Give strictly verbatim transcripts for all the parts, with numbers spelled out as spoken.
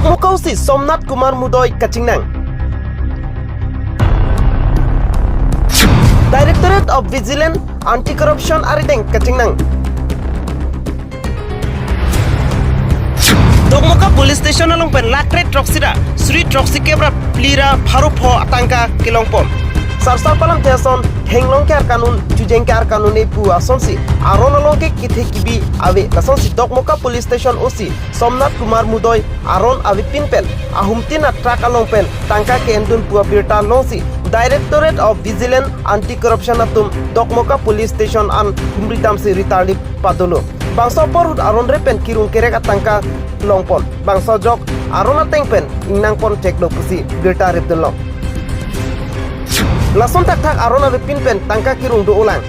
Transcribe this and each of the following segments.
Mukau si Somnath Kumar Mudoi kachingnang. Directorate of Vigilance Anti-Corruption arideng kachingnang. Dokmoka Police Station along pen lakh kre throksi ra suri throksi kep ra phli ra pharo pho atangka kelongpon. Sarsar palam theson henglong ke arkanun chujeng ke arkanun e pu asonsi aron along ke kithe kibi ave. Lasonsi Dokmoka Police Station O C Somnath Kumar Mudoi aron avepin pen ahumtin a truck along pen tangka ke-endun pu abirta longsi Directorate of Vigilance Anti-Corruption atum Dokmoka Police Station an humri damsi ritarlip padolo. Bangso apor ahut aron re pen kirung kerek atangka longpon. Bangso ajok aron ateng pen ingnangpon cheklo pusi birta ripdunlo. Lason thakthak aron avepin pen tangka kirung do-olang.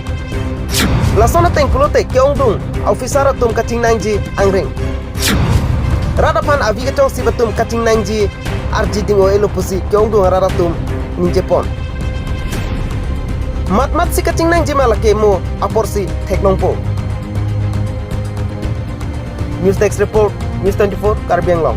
Lason ateng pulote ke-ongdung officer atum kachingnangji angring. Rat aphan avi kachongsi atum kachingnangji arji ding-o-elo pusi ke-ongdung arat atum ningjepon. Matmat si kachingnangji ma lake mo aporsi theklongpo. News Desk Report, News twenty-four, Karbi Anglong.